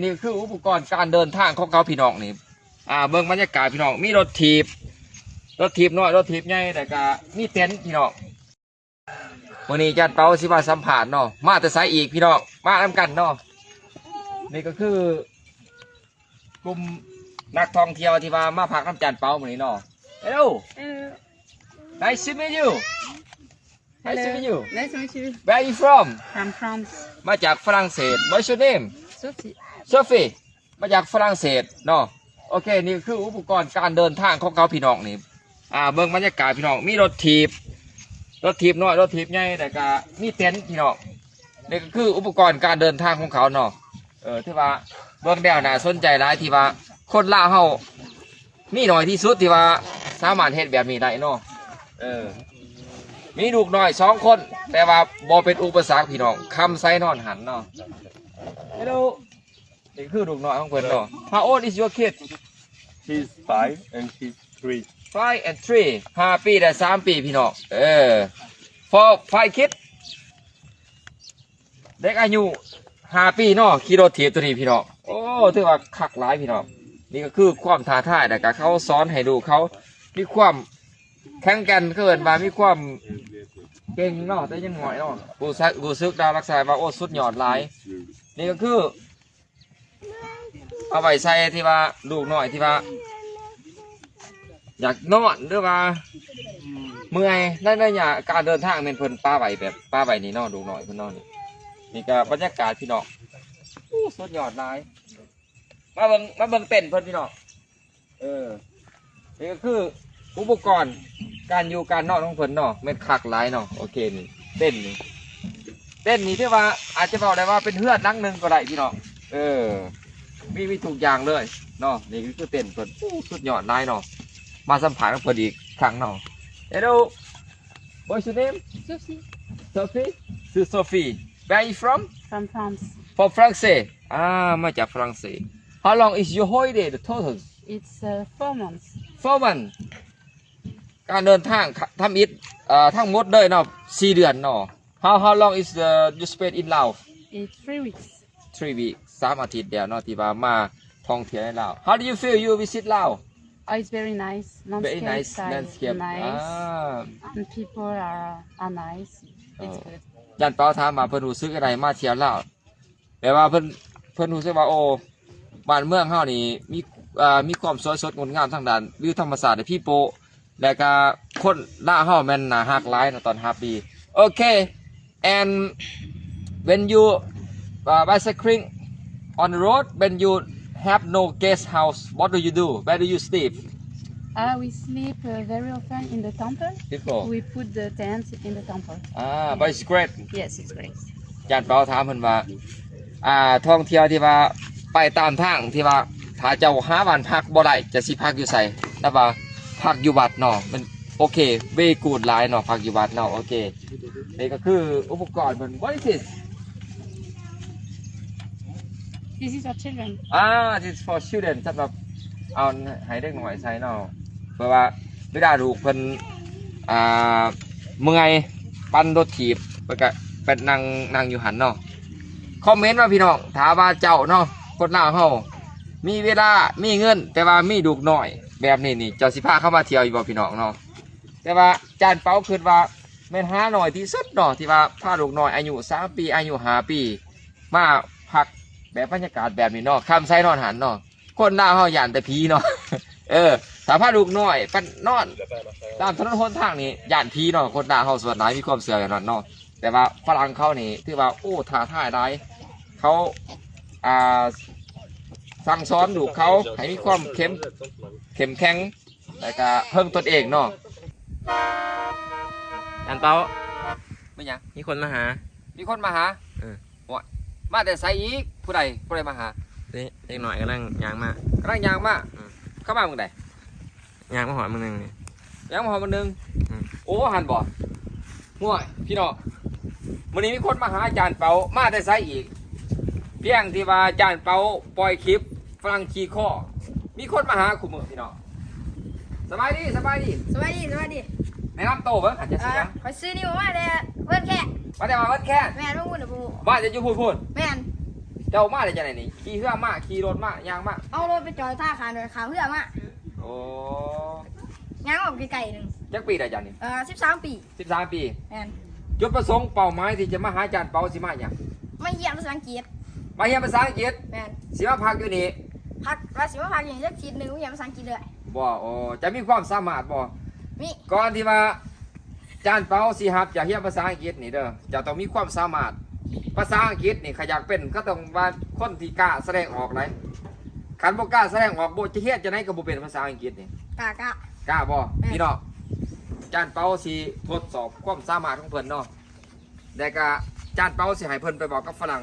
ນີ້ຄືອຸປະກອນການເດີນທາງຂອງເຂົາພີ່ນ້ອງນີ້. ອ່າ ເບິ່ງບັນຍາກາດພີ່ນ້ອງ ມີລົດຖີບ ລົດຖີບນ້ອຍ ລົດຖີບໃຫຍ່ ແລ້ວກະມີເຕັນພີ່ນ້ອງ. ມື້ນີ້ຈານເປົາຊິມາສຳພາດເນາະ ມາແຕ່ໃສອີກພີ່ນ້ອງ ມານຳກັນເນາະ. ນີ້ກໍຄືກຸ່ມນັກທ່ອງທ່ຽວທີ່ວ່າມາພັກນຳຈານເປົາມື້ນີ້ເນາະ. Hello. Hello. Nice to meet you. Nice to meet you. Hello. Nice to meet you. Where are you from? I'm France. ມາຈາກຝຣັ່ງເສດ. What's your name? Sophie. Sophie. ມາຈາກຝຣັ່ງເສດເນາະ. ໂອເຄ ນີ້ຄືອຸປະກອນການເດີນທາງຂອງເຂົາພີ່ນ້ອງນີ້. ອ່າ ເບິ່ງບັນຍາກາດພີ່ນ້ອງ ມີລົດຖີບ ລົດຖີບນ້ອຍ ລົດຖີບໃຫຍ່ ແລ້ວກະມີເຕັນພີ່ນ້ອງ. ນີ້ກໍຄືອຸປະກອນການເດີນທາງຂອງເຂົາເນາະ. ເອີ ຖືວ່າເບິ່ງແລ້ວໜ້າສົນໃຈຫຼາຍ ທີ່ວ່າຄົນລາວເຮົາມີໜ້ອຍທີ່ສຸດທີ່ວ່າສາມາດເຮັດແບບນີ້ໄດ້ເນາະ. ເອີ ມີລູກນ້ອຍສອງຄົນ ແຕ່ວ່າບໍ່ເປັນອຸປະສັກພີ່ນ້ອງ ຄຳໃສນອນຫັ້ນເນາະ. Hello. ນີ້ຄືລູກນ້ອຍຂອງເພິ່ນເນາະ. How old is your kid? She's five and she's three. Five and three. ຫ້າປີ ແລະ ສາມປີພີ່ນ້ອງ. ເອີ four, five kid. ເດັກອາຍຸຫ້າປີເນາະ ຂີ່ລົດຖີບໂຕນີ້ພີ່ນ້ອງ. ໂອ້ ຖືວ່າຄັກຫຼາຍພີ່ນ້ອງ. ນີ້ກໍຄືຄວາມທ້າທາຍ ແລ້ວກໍເຂົາສອນໃຫ້ລູກເຂົາມີຄວາມແຂງແກ່ນ ເຂົາເອີ້ນວ່າມີຄວາມເກັ່ງເນາະ ແຕ່ຍັງນ້ອຍເນາະ. ຮູ້ສຶກ ຮູ້ສຶກໄດ້ລັກສະນະວ່າ ໂອ້ ສຸດຍອດຫຼາຍ. ນີ້ກໍຄື ເອົາໄວ້ໃສ່ທີ່ວ່າລູກນ້ອຍທີ່ວ່າຢາກນອນ ຫຼືວ່າເມື່ອຍໃນໄລຍະການເດີນທາງ ແມ່ນເພິ່ນປະໄວ້ແບບປະໄວ້ນີ້ເນາະ ລູກນ້ອຍເພິ່ນນອນນີ້. ນີ້ກໍບັນຍາກາດພີ່ນ້ອງ ໂອ້ ສຸດຍອດຫຼາຍ. ມາເບິ່ງ ມາເບິ່ງເຕັນເພິ່ນພີ່ນ້ອງ. ເອີ ນີ້ກໍຄືອຸປະກອນການຢູ່ການນອນຂອງເພິ່ນເນາະ ແມ່ນຄັກຫຼາຍເນາະ. ໂອເຄ ນີ້ເຕັນນີ້ ເຕັນນີ້ຖືວ່າອາດຈະເວົ້າໄດ້ວ່າເປັນເຮືອນຫຼັງໜຶ່ງກໍໄດ້ພີ່ນ້ອງ. ເອີ ມີ ມີທຸກຢ່າງເລີຍເນາະ. ນີ້ກໍຄືເຕັນເພິ່ນ ໂອ້ ສຸດຍອດຫຼາຍເນາະ. ມາສຳພາດກັບເພິ່ນອີກຄັ້ງເນາະ. Hello. What's your name? Sophie. Sophie? ຊື່ Sophie. Where are you from? From France. From France. ອ່າ ມາຈາກຝຣັ່ງເສດ. How long is your holiday, the total? It's, uh, four months. Four months. ການເດີນທາງທຳອິດ ເອີ ທັງໝົດເລີຍເນາະ ສີ່ເດືອນເນາະ. How, how long is the, you spend in Laos? It's three weeks. Three weeks. ສາມອາທິດແລ້ວເນາະ ທີ່ວ່າມາທ່ອງທ່ຽວໃນລາວ. How do you feel you visit Laos? Oh, it's very nice. Very nice. Landscapes are nice. ອ່າ And people are, are nice. It's good. ຈານເປົາຖາມວ່າເພິ່ນຮູ້ສຶກຈັ່ງໃດມາທ່ຽວລາວ ແບບວ່າເພິ່ນ ເພິ່ນຮູ້ສຶກວ່າ ໂອ້ ບ້ານເມືອງເຮົານີ້ມີ ເອີ ມີຄວາມສວຍສົດງົດງາມທາງດ້ານວິວທຳມະຊາດ ແລະ people ແລ້ວກະຄົນລາວເຮົາແມ່ນໜ້າຮັກຫຼາຍເນາະ ຕ້ອນຮັບດີ. ໂອເຄ. And when you, uh, bicycling on the road, when you have no guest house, what do you do? Where do you sleep? Uh, we sleep, uh, very often in the temple. People. We put the tent in the temple. Ah, but it's great. Yes, it's great. ຈານເປົາຖາມເພິ່ນວ່າ ອ່າ ທ່ອງທ່ຽວທີ່ວ່າໄປຕາມທາງທີ່ວ່າ ຖ້າເຈົ້າຫາບ້ານພັກບໍ່ໄດ້ ຈະຊິພັກຢູ່ໃສ? ແລ້ວວ່າພັກຢູ່ວັດເນາະ ມັນໂອເຄ very good ຫຼາຍເນາະ ພັກຢູ່ວັດເນາະ. ໂອເຄ ນີ້ກໍຄືອຸປະກອນເພິ່ນ. What is this? This is for children. ອ່າ this is for children ສຳລັບເອົາໃຫ້ເດັກນ້ອຍໃສ່ເນາະ ເພາະວ່າເວລາລູກເພິ່ນ ອ່າ ເມື່ອຍ ປັ່ນລົດຖີບ ເພິ່ນກະໄປນັ່ງ ນັ່ງຢູ່ຫັ້ນເນາະ. ຄອມເມັນມາພີ່ນ້ອງ ຖ້າວ່າເຈົ້າເນາະ ຄົນລາວເຮົາມີເວລາ ມີເງິນ ແຕ່ວ່າມີລູກນ້ອຍແບບນີ້ນີ້ ເຈົ້າຊິພາເຂົາມາທ່ຽວຢູ່ບໍ່ພີ່ນ້ອງເນາະ? ແຕ່ວ່າຈານເປົາຄິດວ່າແມ່ນຫາໜ້ອຍທີ່ສຸດເນາະ ທີ່ວ່າພາລູກນ້ອຍອາຍຸສາມປີ ອາຍຸຫ້າປີ ມາພັກແບບບັນຍາກາດແບບນີ້ເນາະ ຄຳໃສນອນຫັ້ນເນາະ. ຄົນລາວເຮົາຢ້ານແຕ່ຜີເນາະ. ເອີ ຖ້າພາລູກນ້ອຍໄປນອນຕາມຖະໜົນຫົນທາງນີ້ ຢ້ານຜີເນາະ. ຄົນລາວເຮົາສ່ວນຫຼາຍມີຄວາມເຊື່ອຢ່າງນັ້ນເນາະ. ແຕ່ວ່າຝຣັ່ງເຂົານີ້ຖືວ່າ ໂອ້ ທ້າທາຍຫຼາຍ. ເຂົາ ອ່າ ສັ່ງສອນລູກເຂົາໃຫ້ມີຄວາມເຂັ້ມ ເຂັ້ມແຂງ ແລ້ວກະເພິ່ງຕົນເອງເນາະ. ຈານເປົາ ແມ່ນຫຍັງ? ມີຄົນມາຫາ. ມີຄົນມາຫາ? ເອີ. ໂອ້ຍ ມາແຕ່ໃສອີກ? ຜູ້ໃດ ຜູ້ໃດມາຫາ? ເດັກ ເດັກນ້ອຍກຳລັງຍ່າງມາ. ກຳລັງຍ່າງມາ? ອືມ. ເຂົ້າມາມື້ໃດ? ຍ່າງມາຮອດມື້ໜຶ່ງນີ້. ຍ່າງມາຮອດມື້ໜຶ່ງ? ອືມ. ໂອ້ ຫັ້ນບໍ່? ໂອ້ຍ ພີ່ນ້ອງ ມື້ນີ້ມີຄົນມາຫາຈານເປົາ. ມາແຕ່ໃສອີກ? ພຽງທີ່ວ່າຈານເປົາປ່ອຍຄລິບຝຣັ່ງຂີ່ຄໍ ມີຄົນມາຫາຄູ່ມື້ພີ່ນ້ອງ. ສະບາຍດີ ສະບາຍດີ ສະບາຍດີ ສະບາຍດີ. ແນະນຳໂຕເບິ່ງ ອາດຈະຊື່ຫຍັງ? ເອີ ຂ້ອຍຊື່ນິວ ມາແຕ່ເວີນແຄນ. ມາແຕ່ວ່າເວີນແຄນ? ແມ່ນ. ເມືອງພຸ້ນນະ ບໍ່? ບ້ານເຈົ້າຢູ່ພຸ້ນ ພຸ້ນ? ແມ່ນ. ເຈົ້າມາໄດ້ຈັ່ງໃດນີ້? ຂີ່ເຮືອມາ? ຂີ່ລົດມາ? ຍ່າງມາ? ເອົາລົດໄປຈອດທາຄານ ຂ້າມເຮືອມາ. ໂອ້ ຍ່າງອອກໄກໆໜຶ່ງ. ຈັກປີແລ້ວເຈົ້ານີ້? ເອີ ສິບສາມປີ. ສິບສາມປີ. ແມ່ນ. ຈຸດປະສົງເປົ້າໝາຍທີ່ຈະມາຫາຈານເປົາ ຊິມາຫຍັງ? ມາຮຽນພາສາອັງກິດ. ມາຮຽນພາສາອັງກິດ? ແມ່ນ. ຊິມາພັກຢູ່ນີ້? ພັກ ວ່າຊິມາພັກຢູ່ນີ້ຈັກທິດໜຶ່ງ ຮຽນພາສາອັງກິດເລີຍ. ບໍ່? ໂອ້ ເຈົ້າມີຄວາມສາມາດບໍ່? ມີ. ກ່ອນທີ່ວ່າຈານເປົາຊິຮັບເຈົ້າຮຽນພາສາອັງກິດນີ້ເດີ ເຈົ້າຕ້ອງມີຄວາມສາມາດ. ພາສາອັງກິດນີ້ ຄັນຢາກເປັນ ເຂົາຕ້ອງວ່າຄົນທີ່ກ້າສະແດງອອກໄດ໋. ຄັນບໍ່ກ້າສະແດງອອກ ບໍ່ ຈະຮຽນຈັ່ງໃດກໍບໍ່ເປັນພາສາອັງກິດນີ້. ກ້າ ກ້າ. ກ້າບໍ່? ແມ່ນ. ພີ່ນ້ອງ ຈານເປົາຊິທົດສອບຄວາມສາມາດຂອງເພິ່ນເນາະ. ແລ້ວກະຈານເປົາຊິໃຫ້ເພິ່ນໄປເວົ້າກັບຝຣັ່ງ.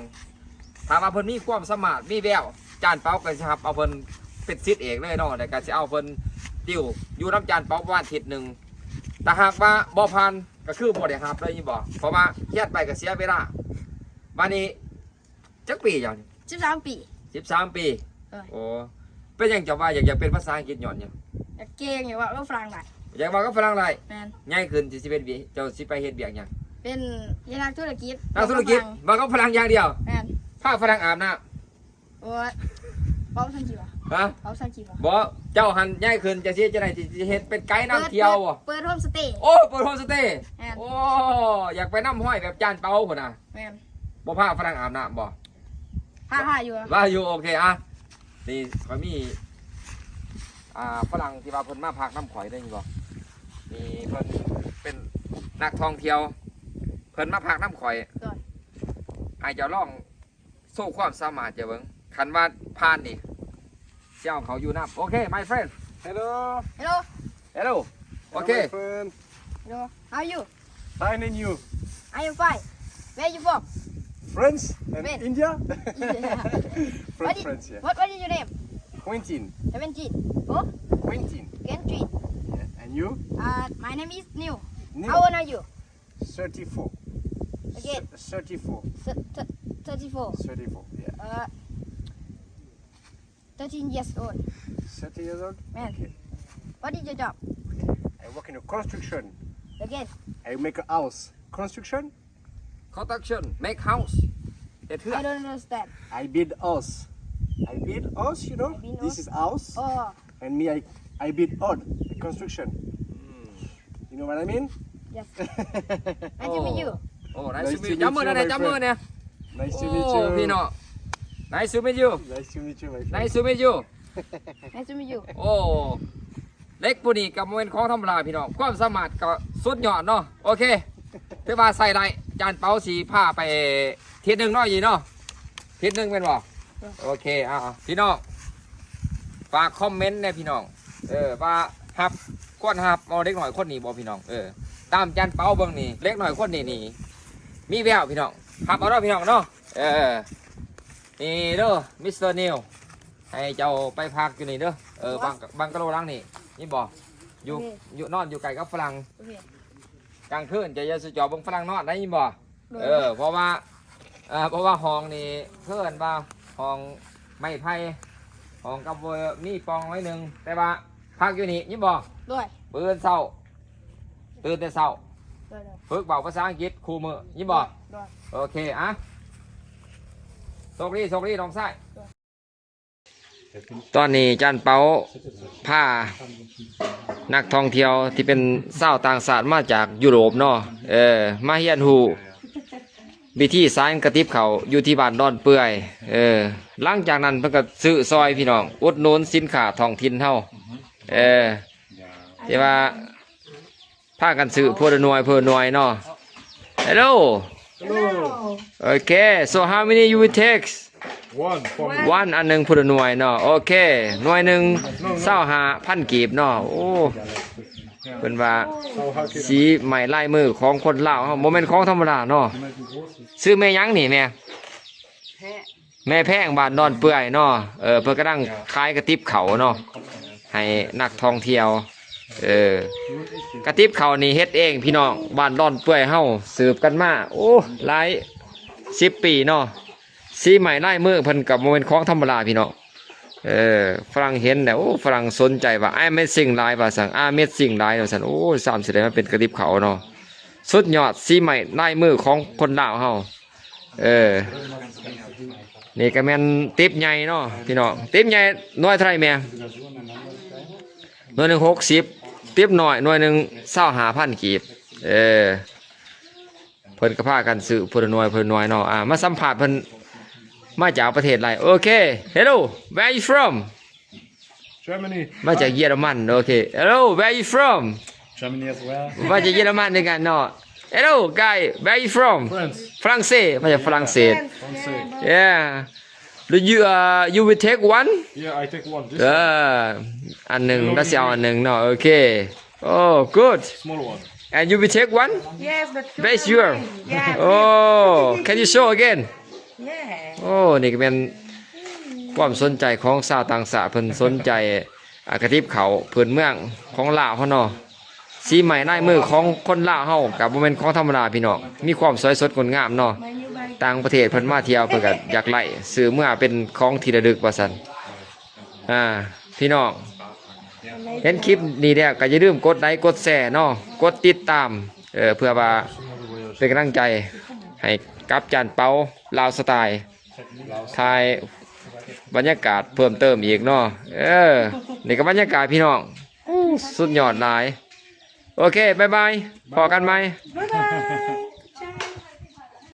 ຖ້າວ່າເພິ່ນມີຄວາມສາມາດ ມີແວວ ຈານເປົາກໍຊິຮັບເອົາເພິ່ນເປັນສິດເອກເລີຍເນາະ ແລ້ວກະຊິເອົາເພິ່ນຕິວຢູ່ນຳຈານເປົາປະມານທິດໜຶ່ງ. ຖ້າຫາກວ່າບໍ່ຜ່ານ ກໍຄືບໍ່ໄດ້ຮັບເລີຍ ຍິນບໍ່? ເພາະວ່າຮຽນໄປກໍເສຍເວລາ. ບາດນີ້ ຈັກປີເຈົ້ານີ້? ສິບສາມປີ. ສິບສາມປີ. ໂດຍ. ໂອ້ ເປັນຫຍັງເຈົ້າວ່າຢາກ ຢາກເປັນພາສາອັງກິດຍ້ອນຫຍັງ? ຢາກເກັ່ງ ຢາກເວົ້າກັບຝຣັ່ງໄດ້. ຢາກເວົ້າກັບຝຣັ່ງໄດ້? ແມ່ນ. ໃຫຍ່ຂຶ້ນຊິ ຊິເປັນ ເຈົ້າຊິໄປເຮັດວຽກຫຍັງ? ເປັນ ເປັນນັກທຸລະກິດ. ນັກທຸລະກິດ ເວົ້າກັບຝຣັ່ງ. ເວົ້າກັບຝຣັ່ງຢ່າງດຽວ? ແມ່ນ. ພາຝຣັ່ງອາບນ້ຳ. ໂອ້ຍ ເວົ້າພາສາອັງກິດຫວາ? ຮະ? ເວົ້າພາສາອັງກິດຫວາ? ບໍ່ ເຈົ້າຫັ້ນໃຫຍ່ຂຶ້ນ ເຈົ້າຊິເຮັດຈັ່ງໃດ? ຊິເຮັດເປັນໄກນຳທ່ຽວບໍ່? ເປີດ ເປີດໂຮມສະເຕ. ໂອ້ ເປີດໂຮມສະເຕ. ແມ່ນ. ໂອ້ ຢາກໄປນຳຫ້ອຍແບບຈານເປົາພຸ້ນນະ. ແມ່ນ. ບໍ່ພາຝຣັ່ງອາບນ້ຳບໍ່? ພາ ພາຢູ່. ພາຢູ່. ໂອເຄ ອ່ະ ນີ້ຂ້ອຍມີ ອ່າ ຝຣັ່ງທີ່ວ່າເພິ່ນມາພັກນຳຂ້ອຍເດ້ ເຫັນບໍ່? ນີ້ເພິ່ນເປັນນັກທ່ອງທ່ຽວ ເພິ່ນມາພັກນຳຂ້ອຍ. ໂດຍ. ໃຫ້ເຈົ້າລອງໂຊຄວາມສາມາດເຈົ້າເບິ່ງ ຄັນວ່າຜ່ານນີ້ ຊິເອົາເຂົາຢູ່ນຳ. ໂອເຄ my friend. Hello. Hello. Hello. Hello, okay. My friend. Hello. How are you? Fine, and you? I am fine. Where you from? France and India? Yeah. French, French, yeah. What, what is your name? Quentin. Seventeen. Oh? Quentin. Quentin. Yeah, and you? Uh, my name is Neil. Neil. How old are you? Thirty-four. Again. Thir-, thirty-four. Thir-, thir-, thirty-four. Thirty-four, yeah. Uh, thirteen years old. Thirteen years old? Man. Okay. What is your job? I work in a construction. Again. I make a house. Construction? Construction, make house. ເຮັດເຮືອນ. I don't understand. I build house. I build house, you know? I build house? This is house. Oh. And me, I, I build all the construction. อืม. You know what I mean? Yes. Nice to meet you. ໂອ້ nice to meet you. ຈັບມືແດ່ ຈັບມືແດ່. Nice to meet you. ໂອ້ ພີ່ນ້ອງ nice to meet you. Nice to meet you, my friend. Nice to meet you. Nice to meet you. ໂອ້ ເດັກຜູ້ນີ້ກໍບໍ່ແມ່ນຂອງທຳມະດາພີ່ນ້ອງ ຄວາມສາມາດກໍສຸດຍອດເນາະ. ໂອເຄ ຖືວ່າໃຊ້ໄດ້. ຈານເປົາຊິພາໄປທິດໜຶ່ງເນາະ ອີ່ເນາະ ທິດໜຶ່ງແມ່ນບໍ່? ໂອເຄ ເອົາໆ ພີ່ນ້ອງ ຝາກຄອມເມັນແດ່ພີ່ນ້ອງ ເອີ ວ່າຮັບ ຄວນຮັບເອົາເດັກນ້ອຍຄົນນີ້ບໍ່ພີ່ນ້ອງ? ເອີ ຕາມຈານເປົາເບິ່ງນີ້ ເດັກນ້ອຍຄົນນີ້ນີ້ມີແວວພີ່ນ້ອງ ຮັບເອົາເດີພີ່ນ້ອງເນາະ. ເອີ ນີ້ເດີ Mister Neil ໃຫ້ເຈົ້າໄປພັກຢູ່ນີ້ເດີ. ເອີ ບັງ ບັງກະໂລຫຼັງນີ້ ຍິນບໍ່? ຢູ່ ຢູ່ ນອນຢູ່ໃກ້ກັບຝຣັ່ງ. ກາງຄືນເຈົ້າຢ່າສຸດຈອບເບິ່ງຝຣັ່ງນອນໄດ້ ຍິນບໍ່? ໂດຍ. ເອີ ເພາະວ່າ ເອີ ເພາະວ່າຫ້ອງນີ້ເອີ້ນວ່າຫ້ອງໄມ້ໄຜ່ ຫ້ອງກໍບໍ່ມີປ່ອງໜ້ອຍໜຶ່ງ ແຕ່ວ່າພັກຢູ່ນີ້ ຍິນບໍ່? ໂດຍ. ມື້ອື່ນເຊົ້າ ຕື່ນແຕ່ເຊົ້າ ໂດຍໆ ຝຶກເວົ້າພາສາອັງກິດຄູ່ມື້ ຍິນບໍ່? ໂດຍ. ໂອເຄ ອ່ະ ໂຊກດີ ໂຊກດີ ນ້ອງຊາຍ. ຕອນນີ້ຈານເປົາພານັກທ່ອງທ່ຽວທີ່ເປັນຊາວຕ່າງຊາດມາຈາກຢູໂຣບເນາະ ເອີ ມາຮຽນຮູ້ວິທີສານກະຕິບເຂົ້າຢູ່ທີ່ບ້ານດອນເປື່ອຍ. ເອີ ຫຼັງຈາກນັ້ນເພິ່ນກໍຊື້ຊ່ອຍພີ່ນ້ອງ ອຸດໜູນສິນຄ້າທ້ອງຖິ່ນເຮົາ. ເອີ ທີ່ວ່າ ພາກັນຊື້ຜູ້ລະໜ່ວຍ ຜູ້ລະໜ່ວຍເນາະ. Hello. Hello. Okay, so how many you will take? One for me. One ອັນໜຶ່ງຜູ້ລະໜ່ວຍເນາະ. ໂອເຄ ໜ່ວຍໜຶ່ງ ຊາວຫ້າພັນກີບເນາະ. ໂອ້ ເພິ່ນວ່າສີໄມ້ລາຍມືຂອງຄົນລາວເຮົາ ບໍ່ແມ່ນຂອງທຳມະດາເນາະ. ຊື່ແມ່ຫຍັງນີ້ແມ່? ແພະ. ແມ່ແພງ ບ້ານດອນເປື່ອຍເນາະ. ເອີ ເພິ່ນກຳລັງຂາຍກະຕິບເຂົ້າເນາະ ໃຫ້ນັກທ່ອງທ່ຽວ. ເອີ ກະຕິບເຂົ້ານີ້ເຮັດເອງພີ່ນ້ອງ ບ້ານດອນເປື່ອຍເຮົາ ສືບກັນມາ ໂອ້ ຫຼາຍສິບປີເນາະ. ສີໄມ້ລາຍມືເພິ່ນກໍບໍ່ແມ່ນຂອງທຳມະດາພີ່ນ້ອງ. ເອີ ຝຣັ່ງເຫັນແລ້ວ ໂອ້ ຝຣັ່ງສົນໃຈວ່າ Amazing ຫຼາຍວ່າຊັ້ນ Amazing ຫຼາຍວ່າຊັ້ນ. ໂອ້ ຊ້ຳຊິໄດ້ມາເປັນກະຕິບເຂົ້າເນາະ. ສຸດຍອດ ສີໄມ້ລາຍມືຂອງຄົນລາວເຮົາ. ເອີ ນີ້ກໍແມ່ນຕິບໃຫຍ່ເນາະພີ່ນ້ອງ ຕິບໃຫຍ່ໜ່ວຍເທົ່າໃດແມ່? ໜ່ວຍໜຶ່ງຫົກສິບ ຕິບນ້ອຍໜ່ວຍໜຶ່ງຊາວຫ້າພັນກີບ. ເອີ ເພິ່ນກໍພາກັນຊື້ເພິ່ນລະໜ່ວຍ ເພິ່ນລະໜ່ວຍເນາະ. ອ່າ ມາສຳພາດເພິ່ນ ມາຈາກປະເທດໃດ? ໂອເຄ Hello, where you from? Germany. ມາຈາກເຢຍລະມັນ. ໂອເຄ Hello, where you from? Germany as well. ມາຈາກເຢຍລະມັນຄືກັນເນາະ. Hello, guy, where you from? France. ຝຣັ່ງເສດ ມາຈາກຝຣັ່ງເສດ. France. Yeah. Do you, uh, you will take one? Yeah, I take one. This ເອີ one. ອັນໜຶ່ງ ລາວຊິເອົາອັນໜຶ່ງເນາະ. ໂອເຄ Oh, good. Small one. And you will take one? Yes, but Where's your? Yes. Oh, can you show again? Yeah. ໂອ້ ນີ້ກໍແມ່ນຄວາມສົນໃຈຂອງຊາວຕ່າງຊາດ ເພິ່ນສົນໃຈ ອ່າ ກະຕິບເຂົ້າພື້ນເມືອງຂອງລາວເຮົາເນາະ. ສີໄມ້ລາຍມືຂອງຄົນລາວເຮົາກໍບໍ່ແມ່ນຂອງທຳມະດາພີ່ນ້ອງ ມີຄວາມສວຍສົດງົດງາມເນາະ. ຕ່າງປະເທດເພິ່ນມາທ່ຽວ ເພິ່ນກໍຢາກໄດ້ຊື້ເມືອເປັນຂອງທີ່ລະລຶກວ່າຊັ້ນ. ອ່າ ພີ່ນ້ອງ ເຫັນຄລິບນີ້ແລ້ວກໍຢ່າລືມກົດໄລກົດແຊເນາະ ກົດຕິດຕາມ ເອີ ເພື່ອວ່າເປັນກຳລັງໃຈໃຫ້ກັບຈານເປົາລາວສະໄຕລ໌ ຖ່າຍບັນຍາກາດເພີ່ມເຕີມອີກເນາະ. ເອີ ນີ້ກໍບັນຍາກາດພີ່ນ້ອງ ໂອ້ ສຸດຍອດຫຼາຍ. ໂອເຄ ບາຍບາຍ ພໍ້ກັນໃໝ່. ບາຍບາຍ.